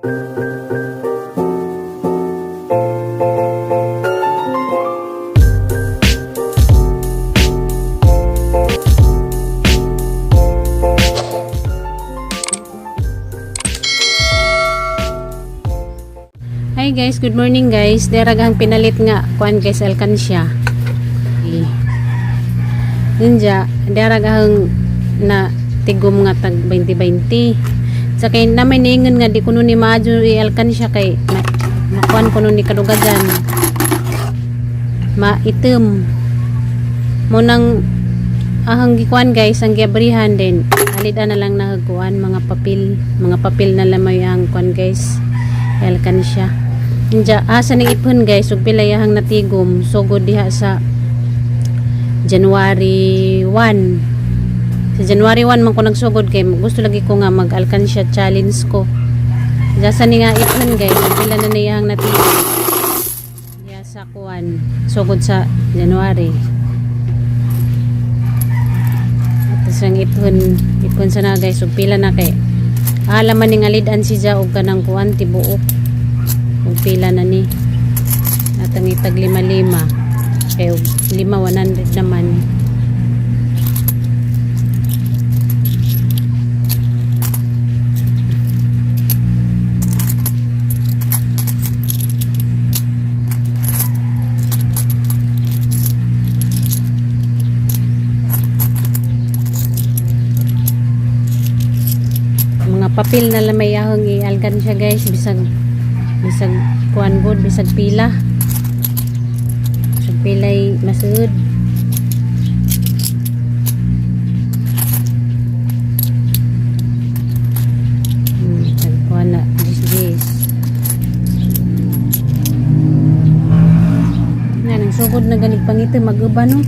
Hi guys, good morning guys. Deragang pinalit nga kuan guys, alkansya. Eh. Ninja, deragang na tigom nga tag 20-20. Sa kay na may niingon nga di kuno ni maadyo i alkansya kay na, makuan kuno ni kadugagan. Maitim. Mo nang ahang gikuan guys, ang giabrihan din. Alida na lang nagkuan mga papel na lamay ang kuan guys. Alkansya. Inja, asa ning ipon guys, ug pila yahang natigom sugod diha sa January 1. Sa January 1 man ko nagsugod kay gusto lagi ko nga mag alkansya challenge ko. Inja sa ni nga ipon guys, ug pila na niyahang natigom. Diha sa kuan, sugod sa January. At ang ipon, ipon sa na guys, ug pila na kay alaman ni ngalidan si Ja og kanang kuan tibuok ug pila na ni at ang itag lima lima kay og lima 100 naman. Mga papel na lamay ahong ialgan siya guys, bisag bisag kuan good, bisag pila, bisag pilay masuod. Tag kuan na dis dis na nang sugod na ganig pangito mag-uba no.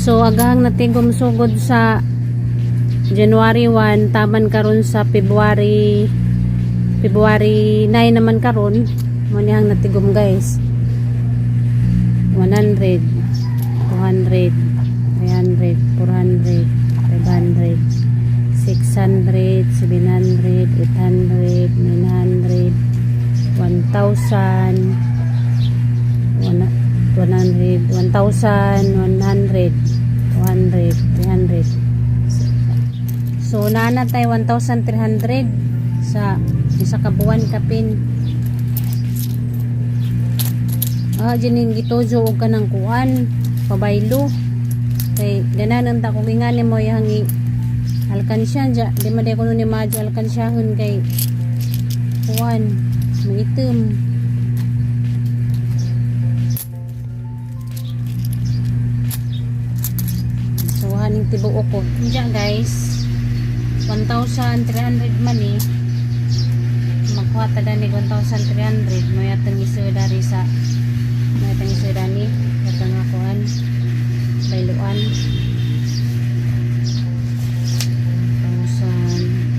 So agahang natigom sugod sa January 1, taman karon sa February February 9 naman karon mo niyang natigom guys. 100, 200, 300, 400, 500, 600, 700, 800, 900, 1,000, 100, 1,100, 200, 300. So, naana tayo 1,300 sa isa ka buwan kapin. Ah, dyan yung gitojo og kanang kuan, pabaylo. Kay gananan ta kung ingani mo yang i alkansya dya. Di man day kuno ni madyo alkansyahon kay kuan, maitim. So, haning tibuok ko. Diyan guys, 1,300 man eh. Magkuha ta dani 1,300. May atang iso dari sa may atang iso dani. Atang akuan. Bayluan. 1,000.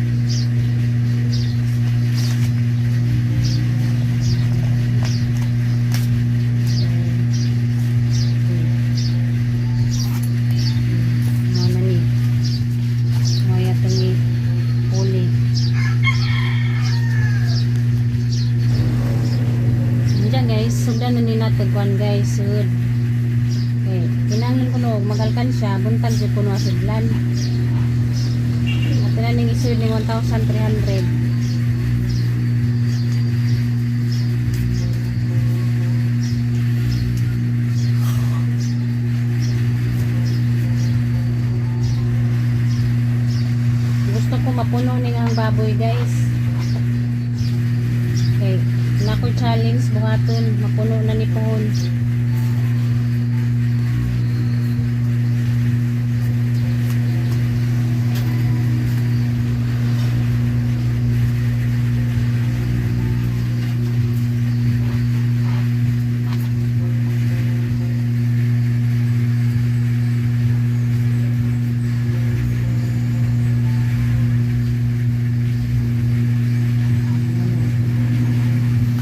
Mo na ni. Mo yatong ni uli. Diyan guys, sugdan na ni natin kuan guys, sud. Okay, kinahanglan ko no magalkan siya, buntag siya kuno sudlan. At na ning isud ning 1,300. Gusto ko mapuno ning ang baboy guys. Okay, nako challenge buhaton, mapuno na ni pohon.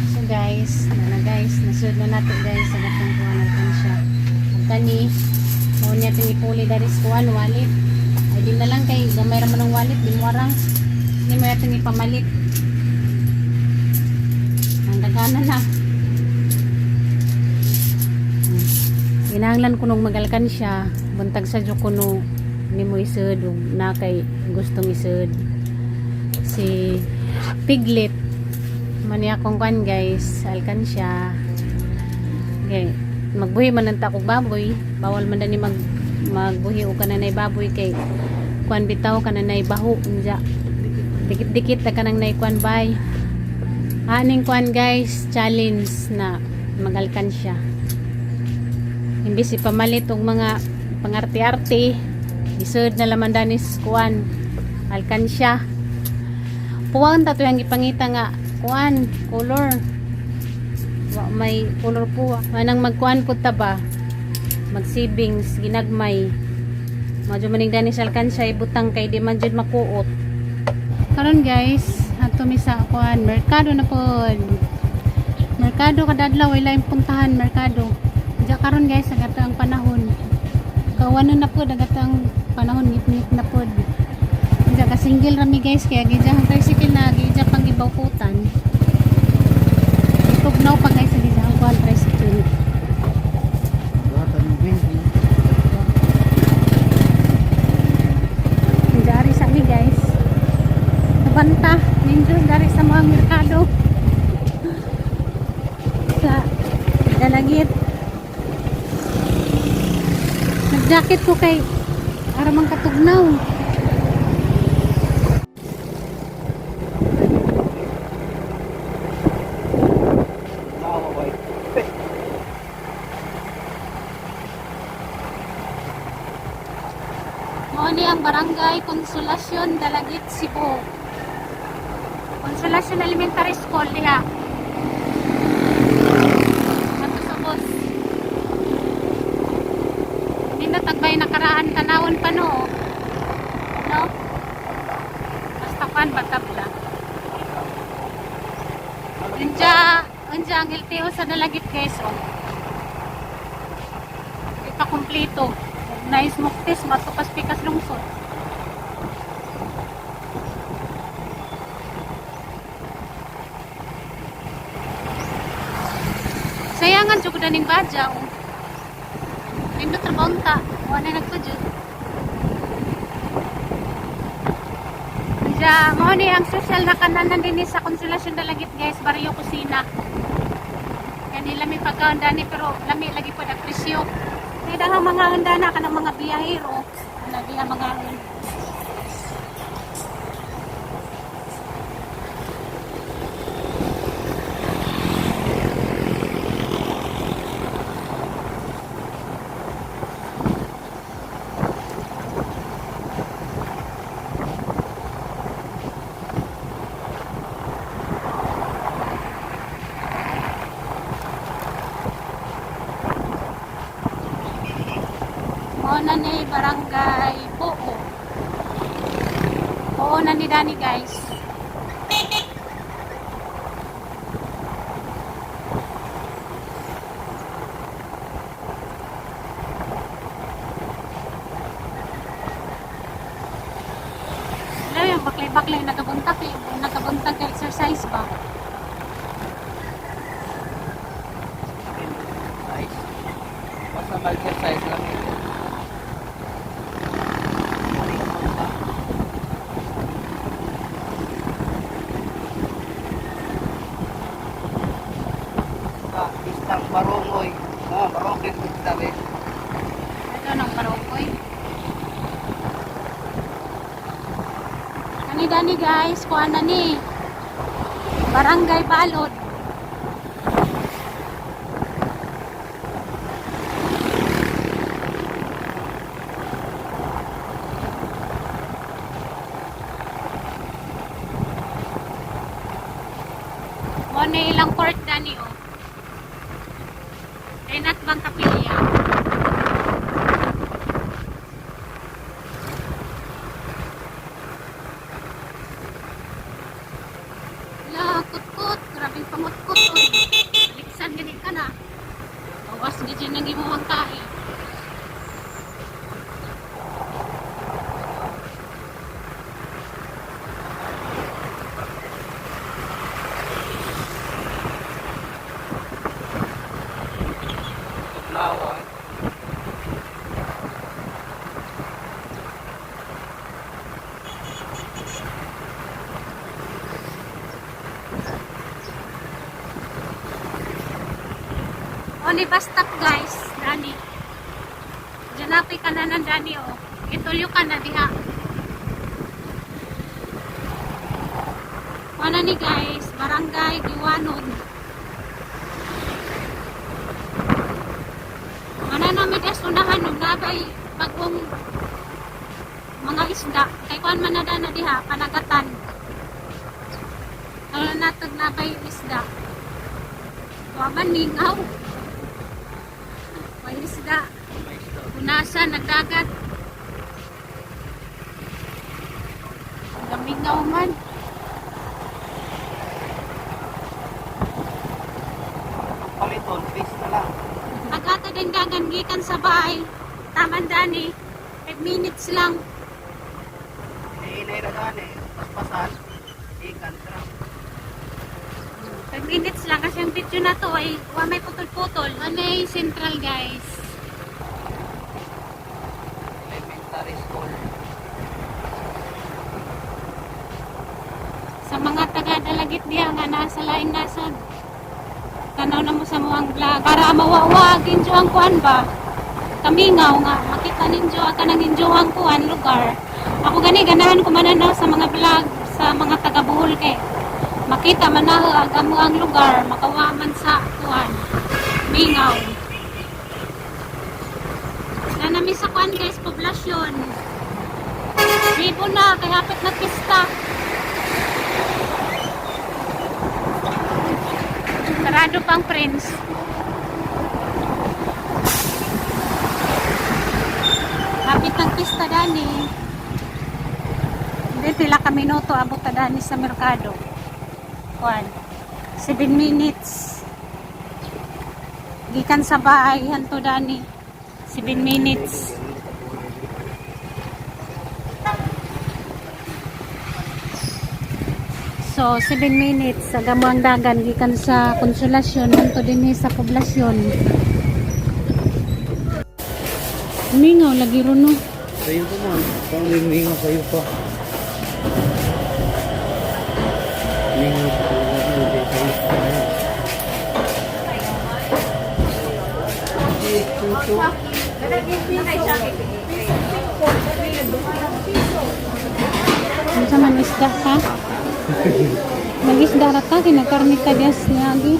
So guys, na na guys, nasud na natin guys sa gatong kuha natin siya. Ang kani Mao niya tinipuli dari sa kuan wallet. Ay di na lang kay gamay ra man ang wallet, di mo arang. Hindi mo yatong ipamalit. Ang dagana na. Ginahanglan ko nung magalkan siya, buntag sa jud ko no nimo isud ug na kay gustong isud. Si Piglet man niya akong kwan guys, alkansya. Okay. Magbuhi man ang takog baboy, bawal man dani magbuhi og kananay baboy kay kwan bitaw kananay baho unja. Dikit-dikit ta kanang nay kwan bay. Aning kwan guys, challenge na magalkansya. Imbis ipamalit og mga pangarte-arte, isod na laman danis kuan alkansya. Puwang ta tuyang ipangita nga kuan color. Wa may color po. Manang magkuan pud ta ba? Mag savings ginagmay. Madyo maning danis alkansya ibutang kay di man jud makuot. Karon guys, adto mi sa kuan merkado na pod. Merkado kada adlaw way laing puntahan merkado. Diya karon guys, agata ang panahon. Kawanan na pod agata ang panahon, ngit-ngit na pod. Diya ka single rami guys kaya gidya ang tricycle na gidya pang gibawkutan. Itugnaw pa guys sa gidya ang kuan tricycle. Dari sa mi guys. Nabanta, ninjo dari sa mga merkado. Sa Dalagit. Nag-jacket ko kay aramang katugnaw. Mao ni ang Barangay Consolacion, Dalagit, Cebu. Consolacion Elementary School diha. Ato sa bus. Nindot tagbay nakaraan tanawon pa no. No? Basta kwan batabla. Unja, unja ang LTO sa Dalagit guys oh. Di pa kumpleto. Nice smoke test, matupas pikas lungsod. Sayangan jud ko daning badya oh. Nindot ra baunta, wa na nagpajud. Diya, mao ni ang social na kananan dinhi sa Consolacion Dalagit guys, Barrio Kusina. Kani lami pagkaon dani pero lami lagi pod ang presyo. Kaya daghang mga handa na kanang mga biyahero, ana diha mga Mao na ni Barangay Poo. Poo na ni Dani guys. Alam yung baklay-baklay nagabuntag eh. Nagabuntag ka exercise ba? Nice. Basta mag-exercise lang. Ah, isang barongoy. Ah, barongoy sabi. Ito ng Barongkoy. Kani Dani guys, kuha na ni. Barangay Balod. Mo na ilang court Dani oh. Renat Bang Kapilya. La, kutkot. Grabing pangutkot. Oy. Baliksan gani ka na. Bawas gid ang imong tahi. Only bus stop guys, dani. Diyan ka na ng dani oh. Itulyo ka na diha. Ano ni guys, Barangay Giwanon. Ano namin des unahan nung nabay bagong mga isda. Kay kuan man na na diha, panagatan. Ano natag nabay isda. Waman mingaw. May isda. Punasa, nagdagat. Gamingaw man. Paliton, face na lang. Agata din gagan gikan sa bahay. Taman dani. 5 minutes lang. Hinay na gani, paspasan, ikan tra. 5 minutes lang kasi ang video na to ay wa may putol-putol. Ano ay central guys. Elementary school. Sa mga taga Dalagit diha nga nasa laing nasod. Tanaw na mo sa muang vlog para mawawag injo ang kuan ba. Kamingaw nga makita ninyo ang kanang injo ang kuan lugar. Ako gani ganahan ko mananaw sa mga vlog sa mga taga Bohol kay makita man na ang amo ang lugar makawa man sa kuan. Mingaw. Nanami sa kuan guys poblasyon. Libo na kay hapit na pista. Sarado pang prince. Hapit ng pista dani. Hindi pila ka minuto abot ta dani sa merkado. Kuan. 7 minutes. Gikan sa bahay hanto dani. 7 minutes. So, 7 minutes sa Gamuang Dagan gikan sa Konsolasyon hanto dinhi sa poblasyon. Mingaw lagi ron no. Sa'yo pa man. Pang mingaw sa'yo pa. Mingaw pa talaga. Hindi sa'yo pa. Unsa man isda ka? Mag-isda ra ka kinakarni ka dias niagi.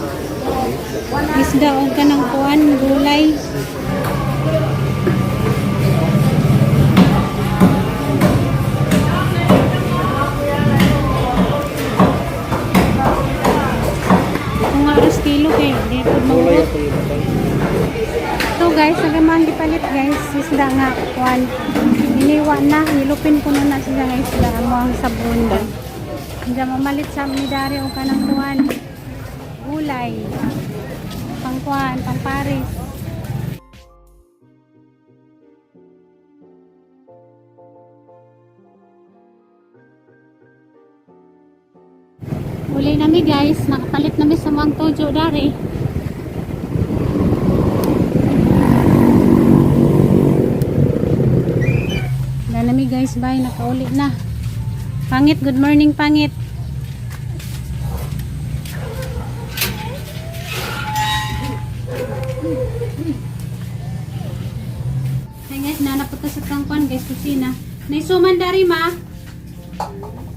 Isda og kanang kuan gulay. Kung aros kilo kay di pud Gulay mawot. ako yung batay. So guys, nagaman gipalit guys, isda nga kuan. Iniwa na, nilupin ko na na siya nga isda amo ang sabon. Diyan mamalit sa midari og kanang kuan. Gulay. Pangkuan, pangparis. Uli nami guys, nakapalit nami sa mga tojo dari. Lalami guys, bye. Nakauli na. Pangit, good morning pangit. Hey guys, nanapunta sa tangkwan guys, kusina. Nay suman dari ma.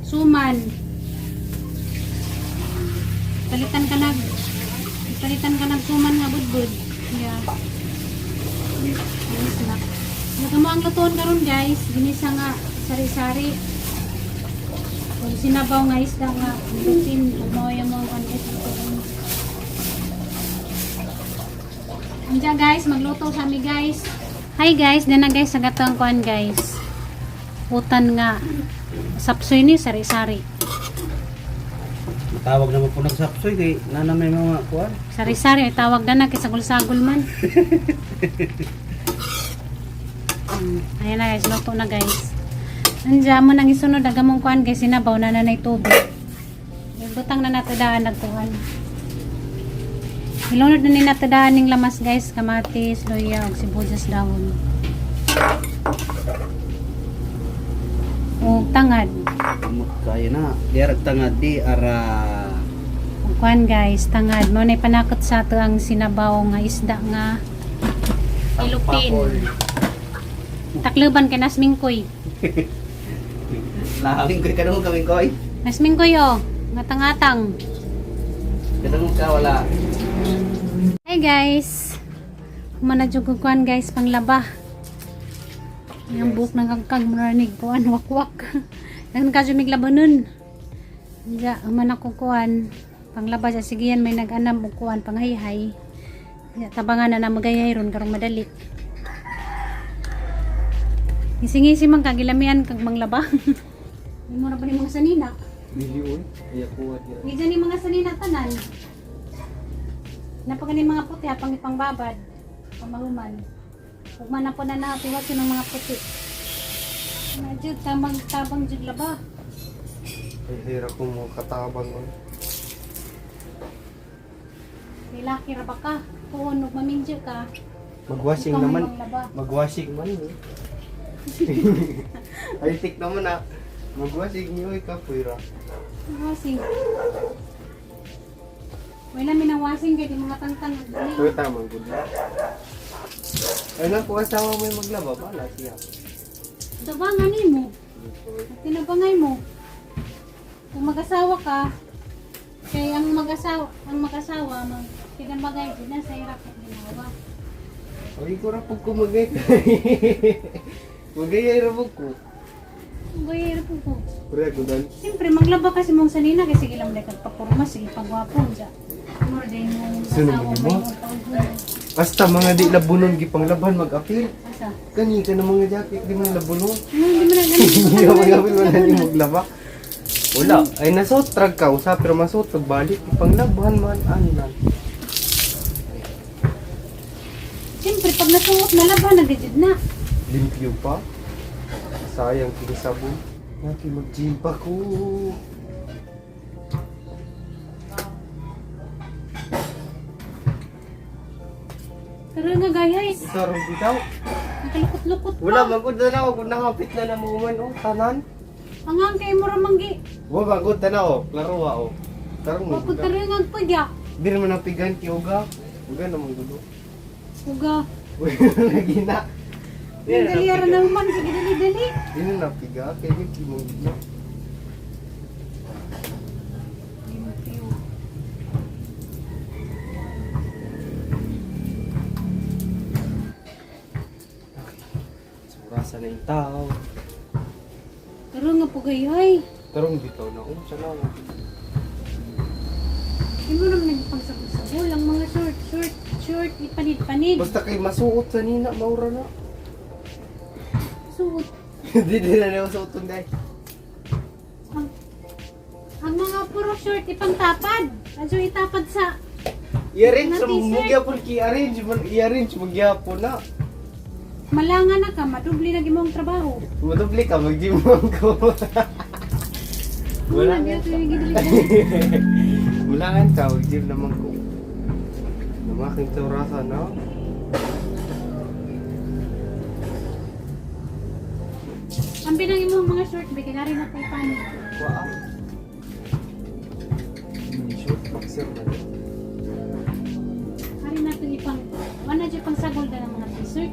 Suman. Palitan ka nag Palitan ka nag suman nga budbud. Yeah. Ayos na. Luto mo ang lutuan karon guys, ginisa nga sari-sari. Kung sinabaw nga isda nga lutin, umoya mo ang guys lutuan. Andiyan guys, magluto sa mi guys. Hi guys, dana guys sa gatong kuan guys. Utan nga sapsoy ni sari-sari. Matawag naman po ng sapsoy kay nana may mga kuan. Sari-sari ay tawag dana kay sagol-sagol man. Ayan na guys, luto na guys. Nandiyan mo nang isunod ang gamong kuan guys, sinabaw na nanay tubig. Butang na natadaan nagkuhan. Ilunod na ni natadaan ning lamas guys, kamatis, luya ug sibuyas dahon. Ug tangad. Amot kayo na. Di arag tangad di ara Kuan guys, tangad mo na panakot sa ato ang sinabaw nga isda nga Ilupin. Takluban kay Nasmingkoy. Lahawin ko kanong kaming koy. Nasmingkoy oh, ngatang-atang. Kanong ka wala. Hi guys. Humana jud ko kuan guys panglaba. Yung buhok ng kagkag muranig kuan wakwak. Daghan ka jud miglabanon. Ja, humana ko kuan panglaba sa sigiyan may nag-anam og kuan panghayhay. Ja, tabangan na na magayhay ron karong madali. Ngising-ngisi man ka gilamian kag manglaba. Imo ra ba ni mga sanina? Dili oy. Ay ako di. Gidyan ni mga sanina tanan. Napagani mga puti hapang ipangbabad. Pamahuman. Ugma na po na natiwasin ng mga puti. Na jud tamang tabang jud laba. Ay hira ko mo katabang oy. Lilaki ra ba ka? Puon ug mamingjo ka. Magwashing Ikaw may naman. manglaba. Magwashing man eh. Ay tik naman ah. Magwashing niyo oy kapuira. Wasing. Wala mi nang wasing kay di mga tangtang. Pero tama gud. Ay na kung asawa mo yung maglaba bala siya. Tabangan nimo. Tinabangay mo. Kung mag-asawa ka, kay ang mag-asawa mag tinabangay jud na sa hirap at ginawa. Ay ko ra pug ko magay. Magay ra pug ko. Gayera po ko. Pre gudan. Siyempre, maglaba kasi mong sanina kasi sige lang dahil pagpapurma, sige pagwapo siya. More din yung Sino asawa mo, mo di ba? yung pag Basta mga di labunon gipanglaban mag-apil. Asa? Kani ka ng mga jacket di man labunon. Ano, hindi mo na ganun. Hindi ka mag-apil wala ni maglaba. Wala. Ay nasuot trag ka usa pero masuot pagbalik ipanglaban man anan. Siyempre, pag nasuot na laban, nagigid na. Limpyo pa. Sayang kini sabon. Naki mag-gym pa ko. Pero nga gayay, Sarong bitaw. nakalukot-lukot pa. Wala magud na ako kung nakapit na na mo man oh tanan. Ang ang kay mo ramanggi. Wa magud na oh, klaro wa oh. Tarong mo. Wapag tarungan pa ya. Di naman napigan ki uga. Uga naman gudo. Uga. Uy, lagi na. Di Ang na dali ra napiga. na human, sige dali-dali. Di na napiga kay di mo gud na. Limpyo. Surasa na yung tao. Pero nga po gayay. Tarong bitaw na oh, salamat. Hindi mo naman nagpagsabol-sabol ang mga short, short, short, ipanid-panid. Basta kay masuot sa nina, maura na. Suot. Di di na niya masuot dai. Ang mga puro short ipangtapad. Adyo itapad sa I-arrange Mga sa t-shirt. mo gyapon ki arrange man i-arrange mo gyapon na. malanga na ka, madubli na gimong trabaho. Madubli ka mag-gym man ko. Wala Wala na nga. ito yung gidali. Wala nga ka mag-gym naman ko. Lumaking taurasa na. Ang binang imong mga short ba kay na tay panid. Wa. Short boxer man. Ari na ito ipang wala jud pang sagol na ng mga t-shirt.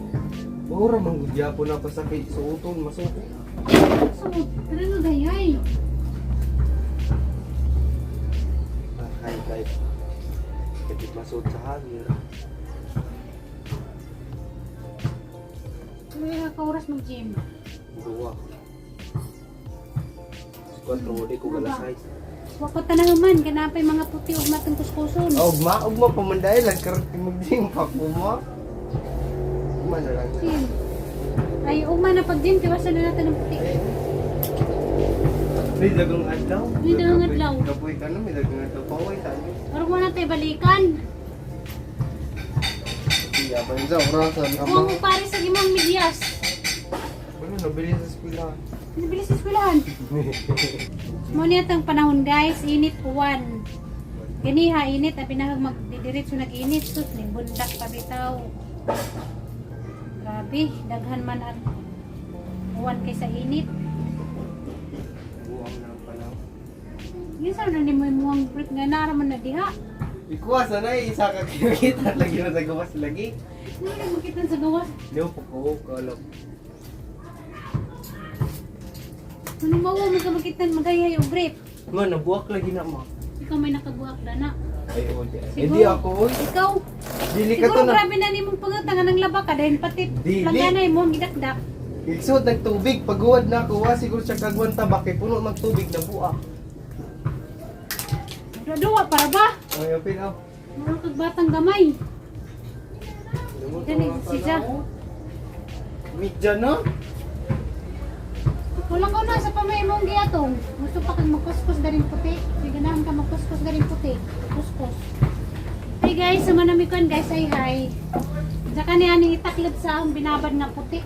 Maura man gud gyapon na pa sa kay suoton masuot. Suot, pero nga gayay. Ah, Hi guys. Kadit masuot sa hangin. May ka oras mag-gym. Duwa. Kwatro di ko galas size. Wa pa tanahuman kanapay mga puti ug matang kuskuson. Oh, ugma, ugma pa man dahil lang karon kay mag-gym pa ko mo. Ugma na lang. Gym. Ay, ugma na pag gym, tiwasan na natin ang puti. May dagang adlaw. May dagang adlaw. Kapoy ka na, may dagang adlaw. Paway tayo. Parang wala tayo balikan. Iya, ba yun sa orasan? Huwag mo pare sa imong medyas. Ano, nabili sa eskwela. Nabili sa eskwelahan. Mo niya tang panahon guys, init uwan. Ganiha init abi na magdidiretso nag-init sus ning bundak pa bitaw. Grabe, daghan man at uwan kaysa init. Buwang na ang panahon. Gisa na ni mo imong brief nga nara man na diha. Ikuha sa na isa ka kita lagi na sa gawas lagi. Ano na makita sa gawas? Di po ko kalap. Ano mawa mo ka makita magayay og brief? Nga nabuak lagi na mo. Ikaw may nakabuak na na. Ay oh, di. Siguro. Hindi ako oy. Ikaw, Dili ka siguro to na. grabe na nimong pangutang nga nang laba ka dahil pati Dili. langganay mo ang gidakdak. Igsood nagtubig paguwad na ako wa siguro siya kagwan tabak kay puno mag tubig na buak. Duwa para ba? Ay apil aw. Mura kag batang gamay. Dali, siya. Midya na. Wala ko na sa pamay mong giatong. Gusto pa kang magkuskus daring puti. May ganahan ka magkuskus daring puti. Kuskus. Hey guys, sumanami kon guys. Ay hi. Tsaka niya ni itaklad sa akong binabad nga puti.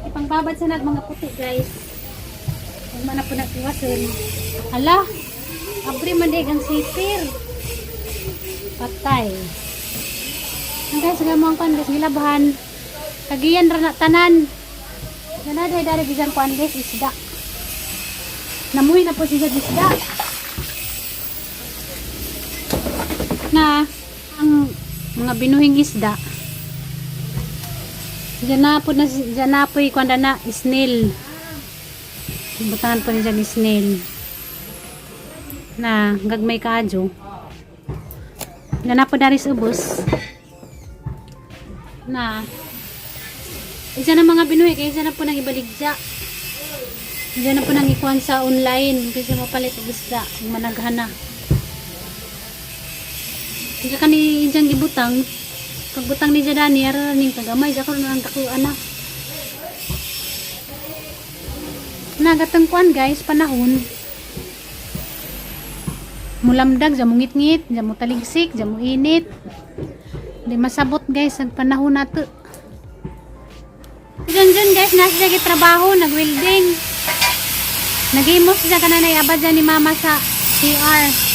Ipangbabad sa nag mga puti guys. Huwag man na po nagkiwason. Hala, abri man dig ang sipir. Patay. Ang guys, gamang kon guys, gilabahan. Kagiyan ra na tanan. Gana day dari bisan kuan guys isda. Namuhi na po siya sa isda. Na ang mga binuhing isda. Diyan na po na diyan na po kuan na snail. Butangan po niya ni snail. Na gagmay kaadyo. Diyan na po dari sa ubos. Na isa na mga binuhi, kaya isa na po nang ibaligya. Isa na po nang ikuan sa online kasi mapalit og isda, ang managhana. Isa ka ni ijang gibutang, pagbutang ni Jadani, ara ning kagamay, sa karon ang kakuan na. Nagatang kuan guys, panahon. Mulamdag, ja mungit-ngit, ja mo taligsik, ja mo init. Di masabot guys, ang panahon nato. Diyan dyan guys, nasa siya trabaho, nag-welding. Nag-imos siya kananay abad dyan ni mama sa CR.